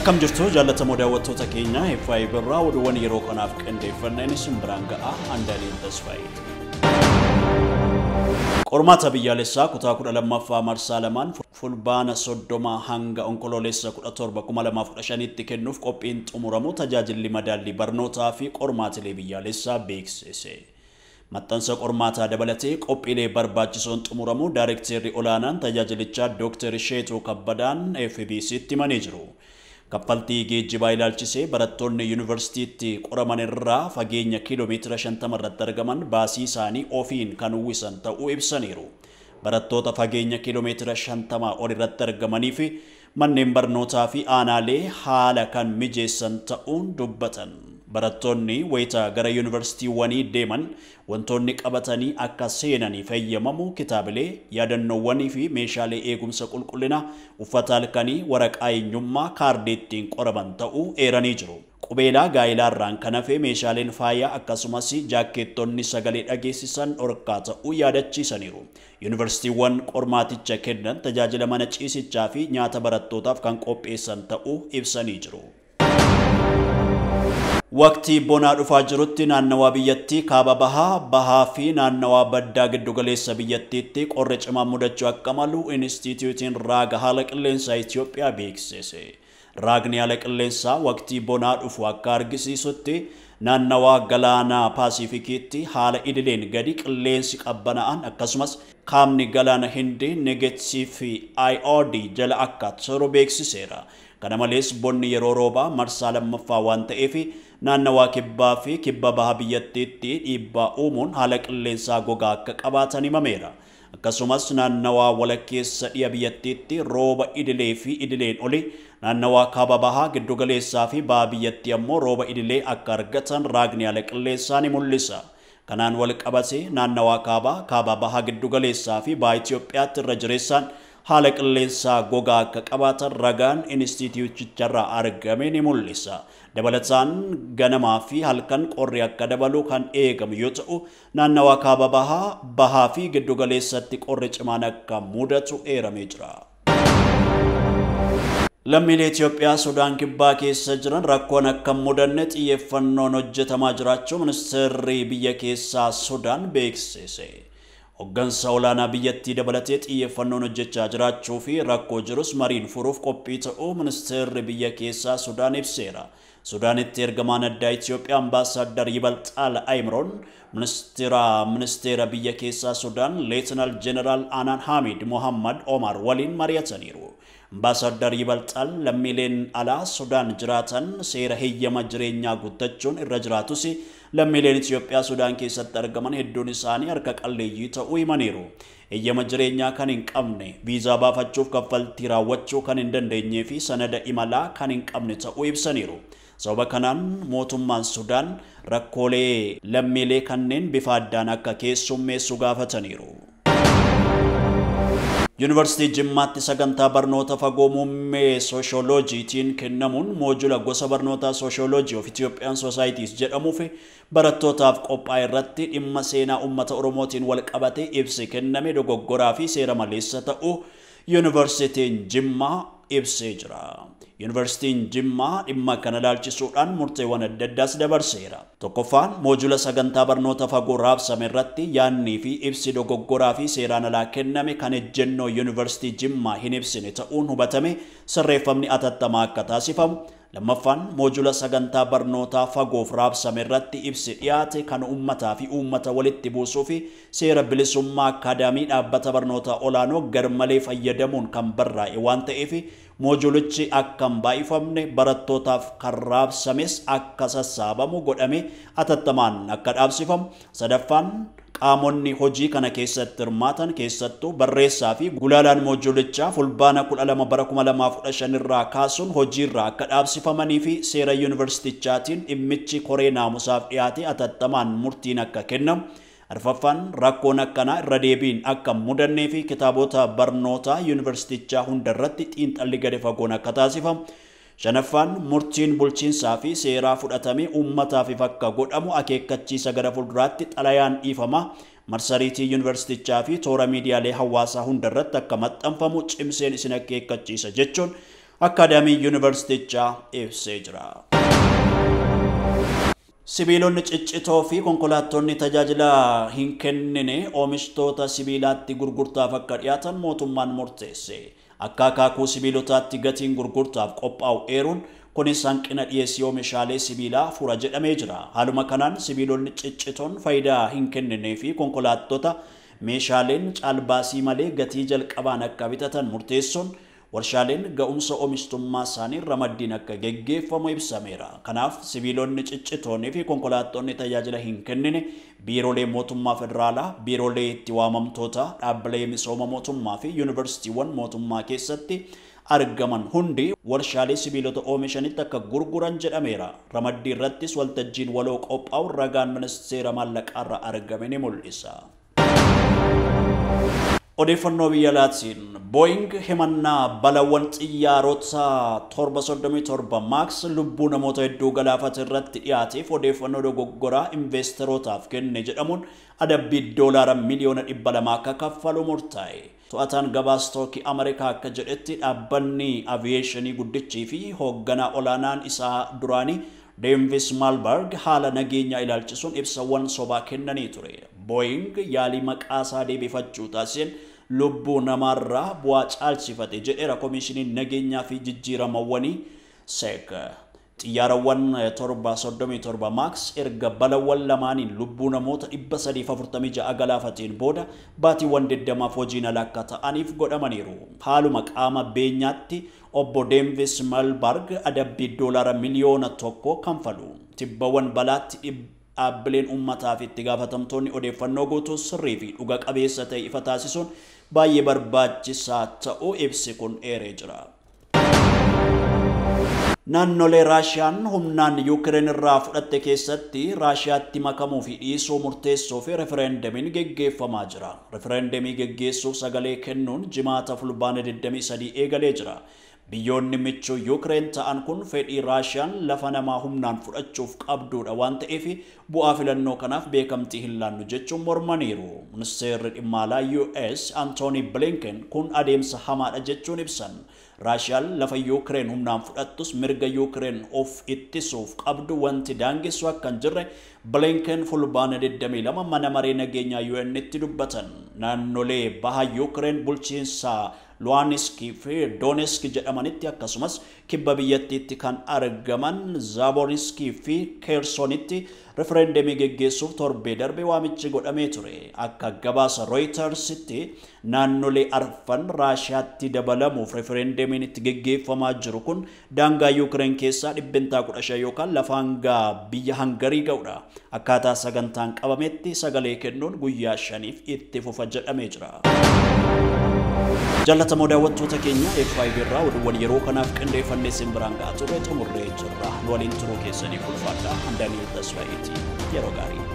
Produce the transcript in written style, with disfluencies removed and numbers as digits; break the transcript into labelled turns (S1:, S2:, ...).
S1: Akkam jirtu jaallatamoo daawwattoota keenya FI birraa oduuwwan yeroo kanaaf qindeeffanneen isin biraan ga'a Andaaliin Tasfaayeeti. Qormaata biyyaalessaa kutaa 12ffaa marsaa lamaan fulbaana 30 hanga onkoloolessa 17 2015tti kennuuf qophiin xumuramu tajaajilli madaallii barnootaa fi qormaatilee biyyaalessaa beeksise. Maxxansa qormaataa dabalatee qophiilee barbaachisoon xumuramu Daayirekteerri olaanaan tajaajilichaa Dr. Sheetuu Kabbadaan FBC'tti himanii jiru. Kaffaltii geejjibaa ilaalchisee barattoonni yuunivarsiitiitti qoraman irraa fageenya kiiloomeetira 50 irratti argaman baasii isaanii ofiin kan uwwisan ta'uu ibsaniiru. Barattoota fageenya kiiloomeetira 50 ol irratti argamanii fi manneen barnootaa fi aanaalee haala kan mijeessan ta'uun dubbatan. Barattoonni wayita gara yuunivarsiitiiwwanii deeman wantoonni qabatanii akka seenanii fayyamamu kitaabilee, yaadannoowwanii fi meeshaalee eegumsa qulqullinaa, uffata halkanii, waraqaa eenyummaa, kaardii ittiin qoraman ta'uu eeranii jiru. Qubeelaa gaa'ilaarraan kan hafe meeshaaleen faayaa akkasumas jaakkeettonni sagalee dhageessisan dhorkaa ta'uu yaadachiisaniiru. Yuunivarsiitiiwwan qormaaticha kennan tajaajila mana ciisichaa fi nyaata barattootaaf kan qopheessan ta'uu ibsanii jiru. Waqtii bonaa dhufaa jirutti naannawaa biyyattii kaaba bahaa, bahaa fi naannawaa baddaa giddugaleessa biyyattiitti qorri cimaan mudachuu akka malu Inistituutiin Raaga Haala Qilleensaa Itoophiyaa beeksise. Raagni haala qilleensaa waqtii bonaa dhufu akka argisiisutti naannawaa galaanaa Paasifikiitti haala idileen gadi qilleensi qabbanaa'an akkasumas qaamni galaana Hindii negeetiivii IOD jala akka turu beeksiseera. Kana malees bonni yeroo roobaa marsaa lammaffaa waan ta'eef naannawaa kibbaa fi kibba baha biyyattiitti dhiibbaa uumuun haala qilleensaa gogaa akka qabaatan himameera. Akkasumas naannawaa walakkeessa dhiya biyyattiitti rooba idilee fi idileen oli, naannawaa kaaba bahaa giddugaleessaa fi baha biyyattii ammoo rooba idilee akka argatan raagni haala qilleensaa ni mul'isa. Kanaan wal qabatee naannawaa kaabaa, kaaba bahaa giddugaleessaa fi baha Itoophiyaatti irra jireessaan haala qilleensaa gogaa akka qabaatan ragaan inistituuticharraa argame ni mul'isa. Dabalataan ganamaa fi halkan qorri akka dabalu kan eegamu yoo ta'u, naannawaa kaaba bahaa, bahaa fi giddugaleessatti qorri cimaan akka mudatu eeramee jira. Lammiilee Itoophiyaa Sudaan Kibbaa keessa jiran rakkoon akka hin mudanne xiyyeeffannoon hojjetamaa jiraachuu ministeerri biyya keessaa Sudaan beeksise. Hoggansa olaanaa biyyattii dabalatee xiyyeeffannoon hojjechaa jiraachuu fi rakkoo jirus mariin furuuf qophii ta'uu ministeerri biyya keessaa Sudaan ibseera. Sudaanitti ergamaan addaa Itoophiyaa Ambaasaaddar Yibalxaal Ayimroon ministeera biyya keessaa Sudaan Leetinaal Jeneraal Anaan Hamid Mohammad Omar waliin mari'ataniiru. Ambaasaaddar Yibalxaal lammiileen alaa Sudaan jiraatan seera heeyyama jireenyaa guuttachuun irra jiraatus lammiileen Itoophiyaa Sudaan keessatti argaman hedduun isaanii harka qalleeyyii ta'uu himaniiru. Heeyyama jireenyaa kan hin qabne, viizaa baafachuuf kaffaltii raawwachuu kan hin dandeenyee fi sanada imalaa kan hin qabne ta'uu ibsaniiru. Sababa kanaan mootummaan Sudaan rakkoolee lammiilee kanneen bifa addaan akka keessummeessu gaafataniiru. Yuunivarsiitii Jimmaatti sagantaa barnoota fagoo muummee sooshooloojiitiin kennamuun moojula gosa barnootaa sooshooloojii of Ethiopian Societies jedhamuuf barattootaaf qophaa'e irratti dhimma seenaa uummata Oromootiin wal qabatee ibsi kenname dogoggoraa fi seera maleessa ta'uu Yuunivarsiitiin Jimmaa ibsee jira. Yuunivarsiitiin Jimmaa dhimma kana ilaalchisuudhaan murteewwan adda addaas dabarseera. Tokkoffaan moojula sagantaa barnoota fagoo raabsame irratti yaadnii fi ibsi dogoggoraa fi seeraan alaa kenname kan ejjennoo Yuunivarsiitii Jimmaa hin ibsine ta'uun hubatame sirreeffamni atattamaa akka taasifamu. Lammaffaan moojula sagantaa barnootaa fagoof raabsame irratti ibsi dhiyaate kan uummataa fi uummata walitti buusuu fi seera bilisummaa akaadaamii dhaabbata barnootaa olaanoo garmalee fayyadamuun kan barraa'e waan ta'eef moojulichi akka hin baay'ifamne barattootaaf kan raabsames akka sassaabamu godhame atattamaan akka dhaabsifamu. Sadaffaan qaamonni hojii kana keessatti hirmaatan keessattuu barreessaa fi gulaalaan moojulichaa fulbaana 12 bara 2015 irraa kaasuun hojiirraa akka dhaabsifamanii fi seera yuunivarsiitichaatiin dhimmichi koree naamusaaf dhiyaate atattamaan murtiin akka kennamu. Arfaffaan rakkoon akkanaa irra deebiin akka mudannee fi kitaabota barnootaa yuunivarsiitichaa hundarratti xiinxalli gadi fagoon akka taasifamu. Shanaffaan murtiin bulchiinsaa fi seeraa fudhatamee uummataaf ifa akka godhamu akeekkachiisa gara fuulduraatti xalayaan dhiifama marsariitii yuunivarsiitichaa fi toora miidiyaalee hawaasaa hundarratti akka maxxanfamu cimseen isin akeekkachiisa jechuun Akkaadaamii Yuunivarsiitichaa ibsee jira. Sibiilonni ciccitoo fi konkolaattonni tajaajila hin kennine oomishtoota sibiilaatti gurgurtaaf akka dhiyaatan mootummaan murteesse. Akka akaakuu sibiilotaatti gatiin gurgurtaaf qophaa'u eeruun kunis hanqina dhiyeessii oomishaalee sibiilaa fura jedhamee jira. Haaluma kanaan sibiilonni ciccitoon faayidaa hin kenninee fi konkolaattota meeshaaleen caalbaasii malee gatii jalqabaan akka bitatan murteessuun warshaaleen ga'umsa oomishtummaa isaanii ramaddiin akka geggeeffamu ibsameera. Kanaaf sibiilonni ciccitoonnii fi konkolaattonni tajaajila hin kennine biiroolee mootummaa federaalaa, biiroolee itti waamamtoota, dhaabbilee misooma mootummaa fi yuunivarsiitiiwwan mootummaa keessatti argaman hundi warshaalee sibiilota oomishanitti akka gurguran jedhameera. Ramaddii irrattis waltajjiin waloo qophaa'u ragaan ministeera maallaqaarraa argame ni mul'isa. Odeeffannoo biyya alaatiin Boeing himannaa balawwan xiyyaarota 737 Max lubbuu namoota hedduu galaafate irratti dhiyaateef odeeffannoo dogoggoraa investeerootaaf kenne jedhamuun adabbii $200 miliyoona akka kaffalu murtaa'e. To'ataan gabaa istookii Ameerikaa akka jedhetti dhaabbanni aviyeeshinii guddichii fi hoogganaa olaanaan isaa duraanii Davis Malberg haala nageenyaa ilaalchisuun ibsawwan sobaa kennanii ture. Boeing yaalii maqaa isaa deebifachuu taasiseen lubbuu namaarraa bu'aa caalchifate jedheera koomishiniin nageenyaa fi jijjiiramawwanii SEC. Xiyyaaraawwan 737 Max erga balawwan lamaaniin lubbuu namoota 346 galaafateen booda baatiiwwan 20 hojiin ala akka ta'aniif godhamaniiru. Haaluma qaama beenyaatti obbo Davis Malberg adabbii $1 miliyoona kanfalu. Tibbawwan balaatti dhaabbileen uummataa fi itti gaafatamtoonni odeeffannoo guutuu sirrii fi dhuga qabeessa ta'e ifa taasisuun baay'ee barbaachisaa ta'uu ibsi kun eeree jira. Naannolee Raashiyaan humnaan Yuukireen irraa fudhatte keessatti Raashiyaatti makamuu fi dhiisuu murteessuu fi refereendamiin geggeeffamaa jira. Refereendamii geggeessuuf sagalee kennuun jimaata fulbaana 23 eegalee jira. Biyyoonni michuu Yuukireen ta'an kun fedhii Raashiyaan lafa namaa humnaan fudhachuuf qabduudha waan ta'eef bu'aa filannoo kanaaf beekamtii hin laannu jechuun mormaniiru. Ministeerri dhimma alaa US Antooni Blinken kun adeemsa hamaadha jechuun ibsan. Raashiyaan lafa Yuukireen humnaan fudhattus mirga Yuukireen of ittisuuf qabdu wanti daangessu akka hin jirre Blinken fulbaana 22 mana maree nageenyaa UN'tti dubbatan. Naannolee baha Yuukireen bulchiinsa Luhansk fi Donetsk jedhamanitti akkasumas kibba biyyattiitti kan argaman Zaporizhzhia fi Khersonitti refereendamii geggeessuuf torbee darbe waamichi godhamee ture. Akka gabaasa Reutersitti naannolee arfan Raashiyaatti dabalamuuf refereendamiin itti geggeeffamaa jiru kun daangaa Yuukireen keessaa 15% yookaan lafa hangaa biyya Hangarii ga'udha. Akkaataa sagantaan qabametti sagalee kennuun guyyaa 5 itti fufa jedhamee jira. Jaallatamoo daawwattoota keenya F5 irraa oduuwwan yeroo kanaaf qindeeffannee isin biraan ga'aa turre xumurree jirra. Nu waliin turuu keessaniif ulfaadha. Daani'el Tasfaayeeti. Yeroo gaarii.